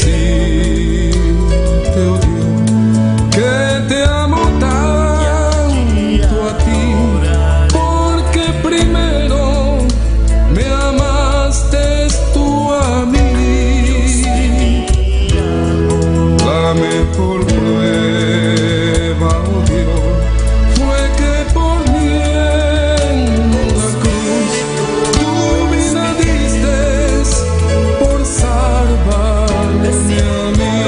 Decirte, oh Dios, que te amo tanto a ti, porque primero me amaste tú a mí. La mejor prueba, oh Dios, fue que por mí en la cruz tu vida diste por salvarme a mí.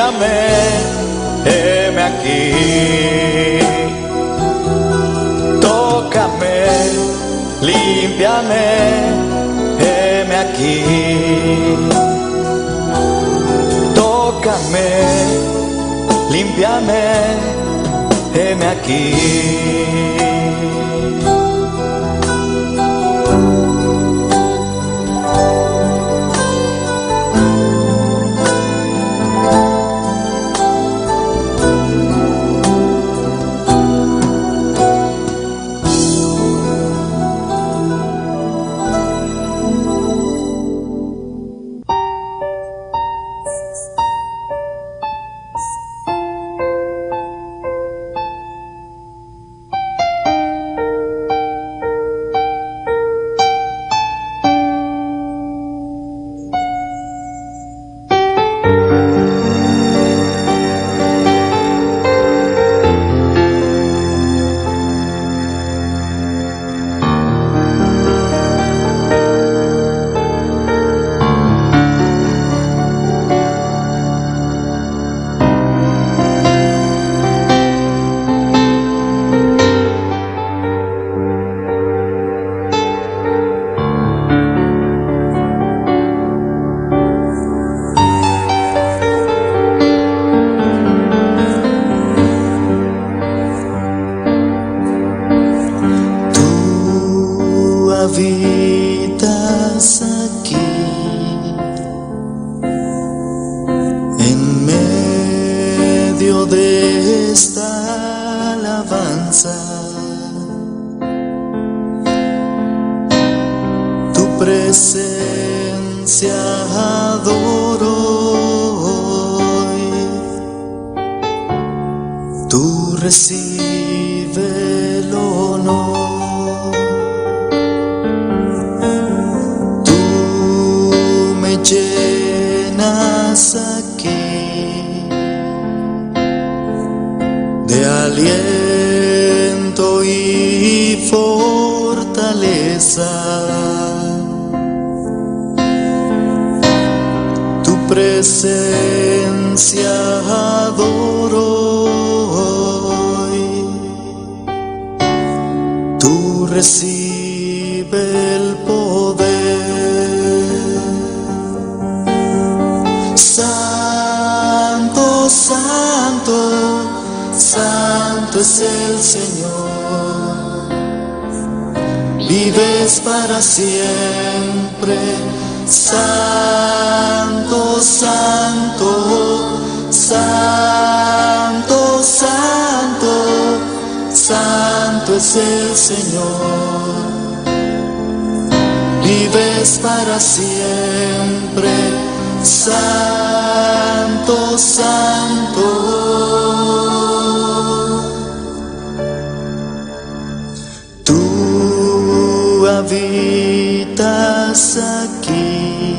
Límpiame, heme aquí. Tócame, límpiame, heme aquí. Tócame, límpiame, heme aquí. Tú habitas aquí en medio de esta alabanza. Tu presencia adoro hoy. Tú recibe el honor. Tú me llenas aquí de aliento y fortaleza. Tu presencia adoro hoy. Tú recibe el poder. Santo, santo, santo es el Señor. Vives para siempre. Santo, santo, santo, santo, santo es el Señor. Vives para siempre, santo, santo. Tú habitas aquí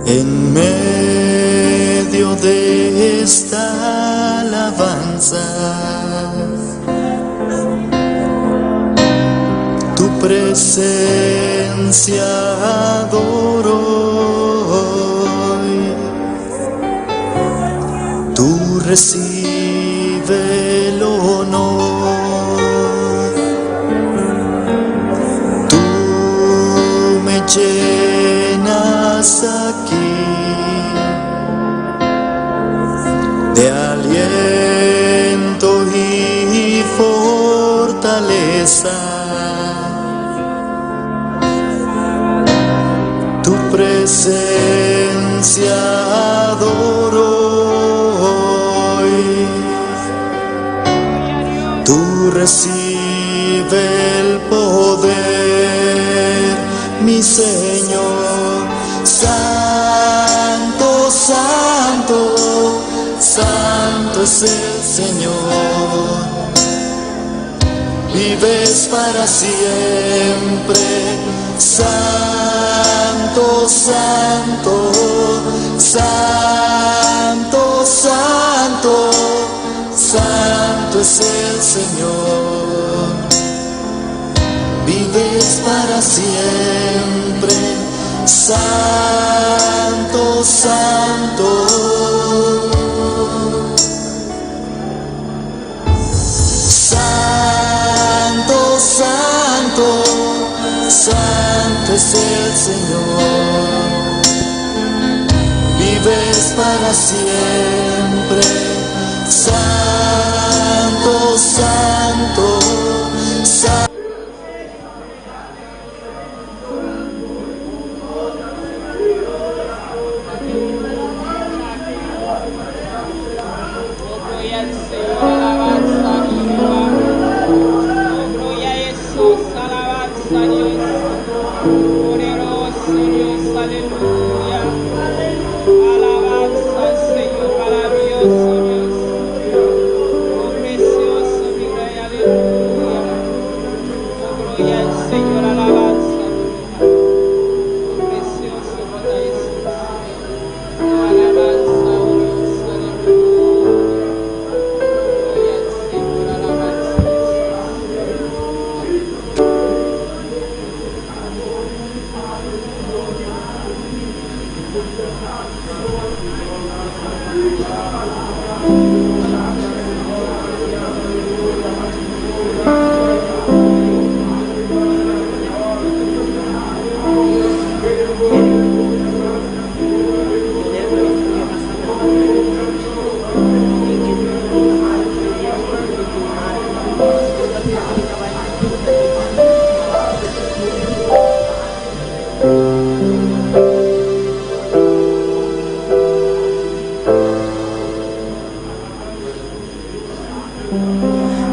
en medio de esta alabanza. Tu presencia adoro hoy. Tú recibe el honor. Tú me llenas aquí de aliento y fortaleza. Tu presencia adoro hoy. Tú recibe el poder, mi Señor. Santo, santo, santo es el Señor. Vives para siempre, santo, santo, santo, santo, santo es el Señor. Vives para siempre, santo, santo. para siempre. Santo, santo, santo.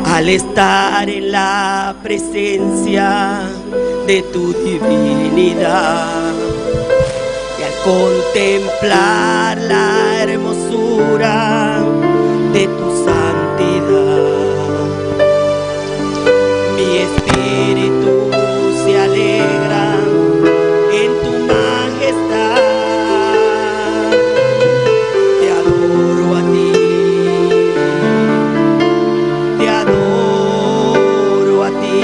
Al estar en la presencia de tu divinidad y al contemplar la hermosura de tu santidad, mi espíritu se alegra en tu majestad. Te adoro a ti, te adoro a ti.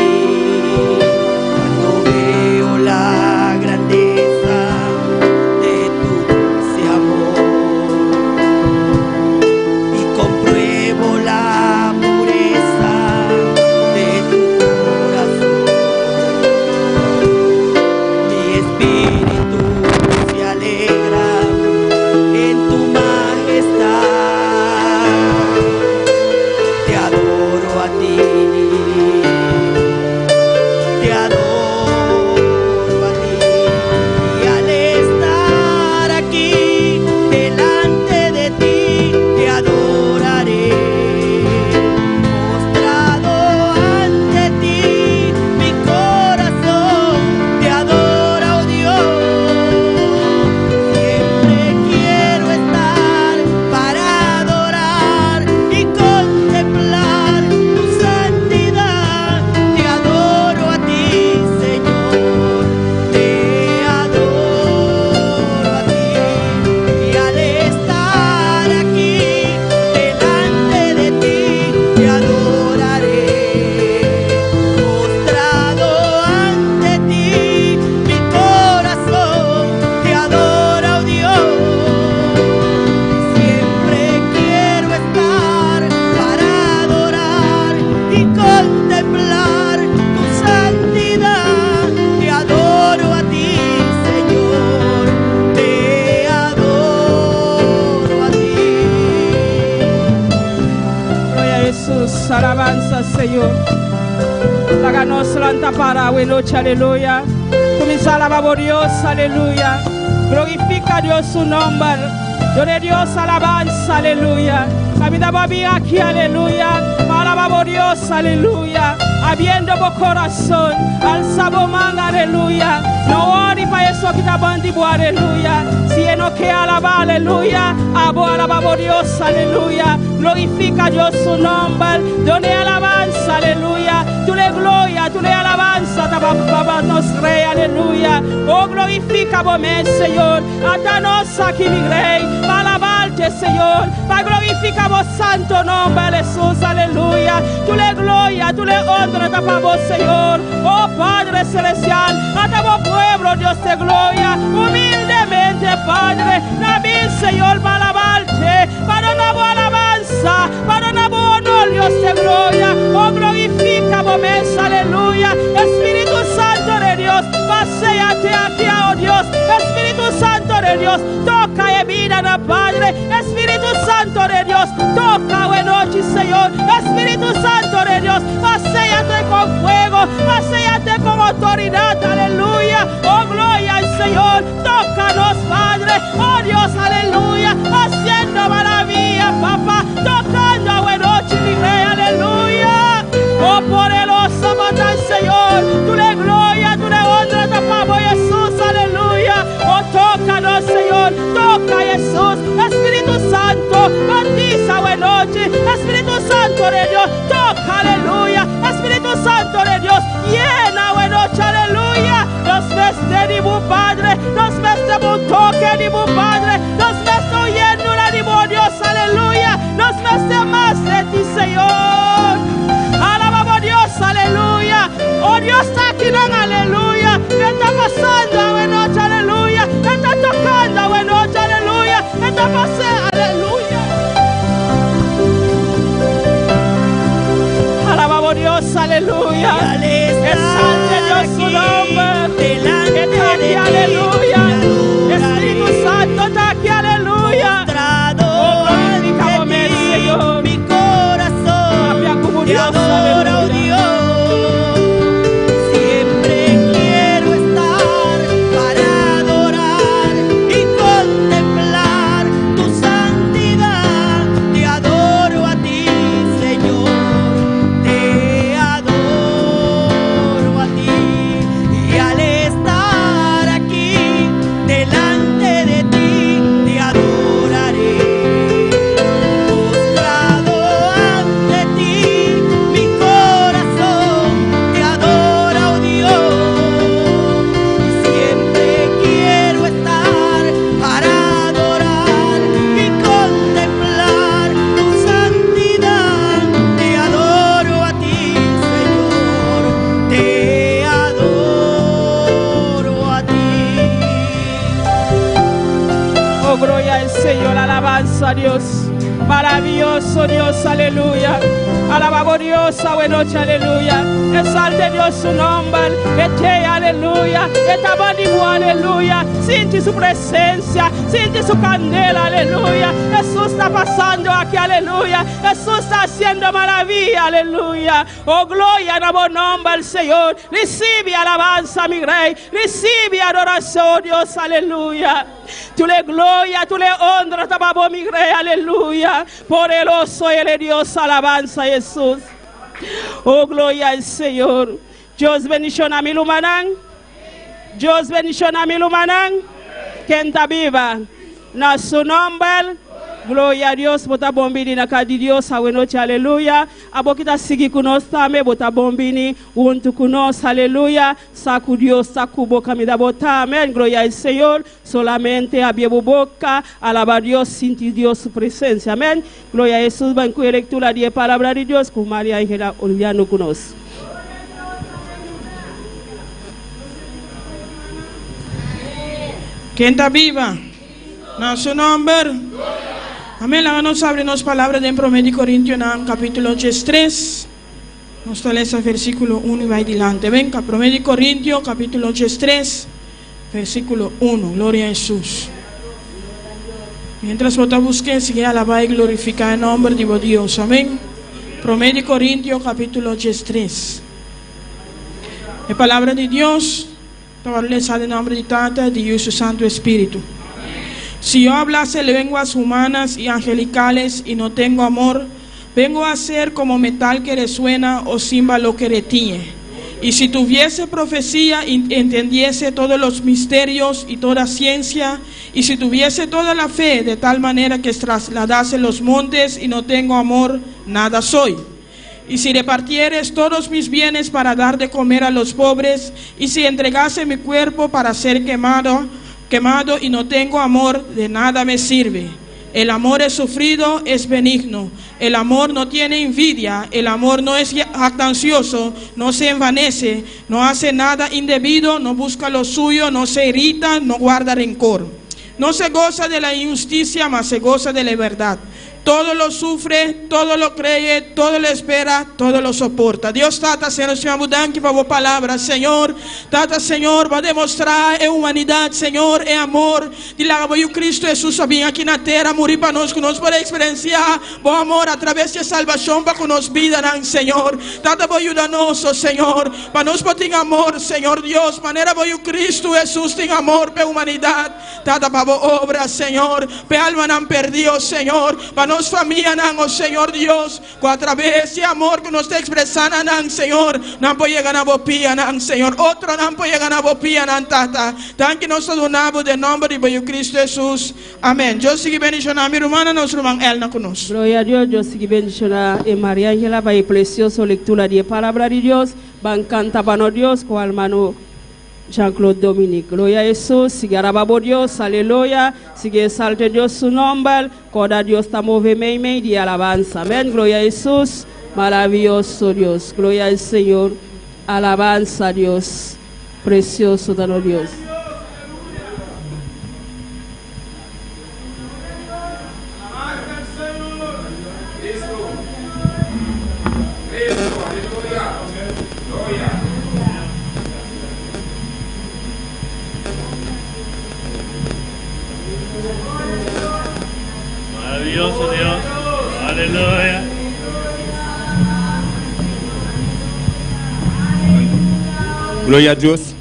Cuando veo la grandeza de tu dulce amor y compruebo la pureza de tu corazón, mi espíritu se alegra en tu majestad. Te adoro a ti, te adoro a ti. Y al estar aquí delante de ti, te adoraré. Postrado ante ti, mi corazón te adora, oh Dios. Siempre quiero estar para adorar y contemplar tu santidad. Te adoro a ti, Señor. Te adoro a ti. Y al estar aquí delante de ti, te adoraré. Postrado ante ti, mi corazón te adora, oh Dios. Siempre quiero estar para adorar y contemplar tu santidad. Te adoro a ti, Señor. Te adoro a ti. Gloria a Jesús, alabanza Señor. Laga nos lanta para nochi, aleluya. Kuminsá alabá Dios, aleluya. Glorifiká Dios su nòmber. Duna Dios alabansa, aleluya. Kaminda bo a aki, aleluya. Alabá Dios, aleluya. Habriendo bo kurason, alsa bo man, aleluya. No worry pa esun ku ta band'i bo, aleluya. Si e no ke alabá, aleluya. Abo alabá Dios, aleluya. Glorifiká Dios su nòmber. Duna alabansa, aleluya. Tur gloria, tur alabansa, ta pa nos Rei, aleluya. Oh, glorifiká bo mes, Señor. Ata nos aki, mi Rei, pa alabarte, Señor. Pa glorifiká bo santu nòmber, Jesús, aleluya. Tur gloria, tur honra ta pa bo, Señor. Oh, Padre Celestial, ata bo pueblo, Dios de gloria, humildemente, Padre, nos a bin, Señor, pa alabarte, pa duna bo alabansa, pa duna bo honor, Dios de gloria. Oh, glorifiká bo mes, aleluya. Spiritu Santu di Dios, paséate aki, oh Dios. Spiritu Santu di Dios, toka e bida. bida, Padre. Espíritu Santo de Dios, toca awe nochi, Señor. Espíritu Santo de Dios, vacíate con fuego, vacíate con autoridad, aleluya. Oh, gloria al Señor, tócanos, Padre. Oh, Dios, aleluya, haciendo maravilla, papá, tocando awe nochi, mi rey, aleluya. Oh, poderoso mata el Señor, tu le gloria, tu le honra, tapamos Jesús, aleluya. Oh, tócanos, Señor, toca Jesús, Espíritu Santo, bautiza awe nochi, Espíritu Santo de Dios, toca, aleluya, Espíritu Santo de Dios, llena awe nochi, aleluya. Nos mester di bo Padre, nos mester un toke di bo Padre, nos mester llenura di bo Dios, aleluya. Nos mester mas di ti, Señor. Alabamos Dios, aleluya. Oh Dios ta aki, no, aleluya. ¿Ke ta pasando awe nochi, aleluya? E ta tokando awe nochi, aleluya? E ta pasando, aleluya? Alabamos Dios, aleluya. Exalte Dios su nombre. Ta aki, aleluya. Espíritu Santo ta aki, aleluya. Oh, glorificamos, Señor. Mi corazón te Dios, adora, oh aleluya. Dios. Siempre quiero estar para adorar y contemplar tu santidad. Te adoro a ti, Señor. Te adoro a ti. Y al estar aquí delante de ti, te adoraré. Postrado ante ti, mi corazón te adora, oh Dios. Y siempre quiero estar para adorar y contemplar tu santidad. Te adoro a ti, Señor. Te adoro a ti. Oh, gloria al Señor, alabanza a Dios. Maravilloso Dios, aleluya. Alabamos Dios, awe nochi, aleluya. Exalte Dios su nombre, ete, aleluya. Etabanimo, aleluya. Sinti su presensia, sinti su kandela, aleluya. Jesús ta pasando aki, aleluya. Jesús ta hasiendo maraviya, aleluya. Oh, gloria na bo nòmber, Señor. Risibí alabansa, mi Rei. Risibí adorashon, Dios, aleluya. Tur gloria, tur honra, ta pa bo, mi Rei, aleluya. Poderoso e Dios, alabansa, Jesús. Oh, gloria al Señor. Dios bendishoná mi rumannan. Dios bendishoná mi rumannan. Ken ta biba. Na su nòmber. Gloria na Dios, bo ta bon bini na kas di Dios, awe nochi, aleluya. Abo ku ta sigui ku nos tambe, bo ta bon bini, huntu ku nos, aleluya. Sa ku Dios, sa ku boka mi da bo ta, amèn. Gloria al Señor. Solamente habri bo boka, alabá Dios, sinti Dios su presensia, amèn. Gloria na Jesús, ban ku lektura di palabra di Dios, ku Maria Angela Oliano ku nos. Ken ta biba? Na su nòmber. Amèn. Laga nos habri nos palabra den 1 Korintionan, kapítulo 3. Nos ta lesa versíkulo 1 i bai dilanti. Venga, 1 Korintio, kapítulo 3, versíkulo 1. Gloria na Jesús. Mientras bo ta busk'é, sigui alabá i glorifiká e nòmber di Dios. Amèn. 1 Korintio, kapítulo 3. E palabra di Dios, ta lesa den nòmber di Tata, di Yu, Santu Spiritu. Si yo hablase lenguas humanas y angelicales y no tengo amor, vengo a ser como metal que resuena o címbalo que retiñe. Y si tuviese profecía y entendiese todos los misterios y toda ciencia, y si tuviese toda la fe de tal manera que trasladase los montes y no tengo amor, nada soy. Y si repartieres todos mis bienes para dar de comer a los pobres, y si entregase mi cuerpo para ser quemado, quemado y no tengo amor, de nada me sirve. El amor es sufrido, es benigno. El amor no tiene envidia, el amor no es jactancioso, no se envanece, no hace nada indebido, no busca lo suyo, no se irrita, no guarda rencor. No se goza de la injusticia, mas se goza de la verdad. Todo lo sufre, todo lo cree, todo lo espera, todo lo soporta. Dios Tata, Señor, nos ta danki pa bo palabra, Señor. Tata, Señor, bo a demostrá e humanidat, Señor, e amor di laga bo Yu Kristu Hesus a bin aki na tera muri pa nos, ku nos por eksperensiá bo amor atraves di e salbashon pa ku nos bidanan, Señor. Tata, bo yuda nos, o Señor, pa nos por tin amor, Señor Dios, manera bo Yu Kristu Hesus tin amor pa e humanidat. Tata, pa bo obra, Señor, pa e almanan perdí, o Señor, pa nos famianan, o Señor Dios, Ku atraves di amor ku nos ta ekspresá na nan, Señor, nan por yega na bo pianan, Señor. Otronan por yega na bo pianan, Tata. Danki nos ta duna bo den nòmber di bo Yu Kristu Hesus. Amèn. Dios sigui bendishoná mi rumannan, nos ruman Elna ku nos. Gloria a Dios, Dios sigui bendishoná e Maria Angela pa e precioso lectura di e Palabra di Dios. Ban canta pa nos Dios cu almano Jean Claude Dominique. Gloria a Hesus, sigui araba bo Dios, aleluya, sigui exalte Dios su nomber. Corda Dios ta move mei mei di alabansa. Amen gloria a Hesus maraviyoso Dios gloria al Señor alabansa Dios precioso ta nos Dios. Maravilloso Dios. Aleluya. Gloria a Dios.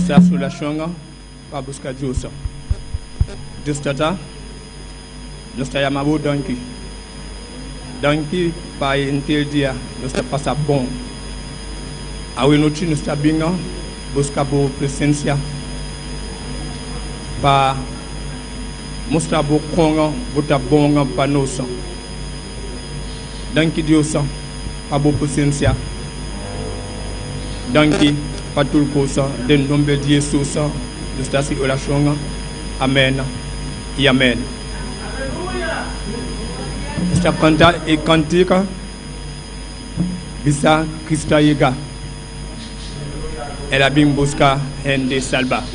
Sa solucion pa busca Dios. Dios Tata, nos ta yama bo danki. Danki pa e henter dia nos ta pasa bon. Awe nochi nos ta bin buska bo presencia pa mustra bo kon bo ta bon pa nos. Danki Dios pa bo presencia. Danki pa tur cos. Den nomber di Jesus nos ta haci oracion. Amen y amen. Nos ta canta e cantica Bisa Cristo a yega, El a bin busca hende salba.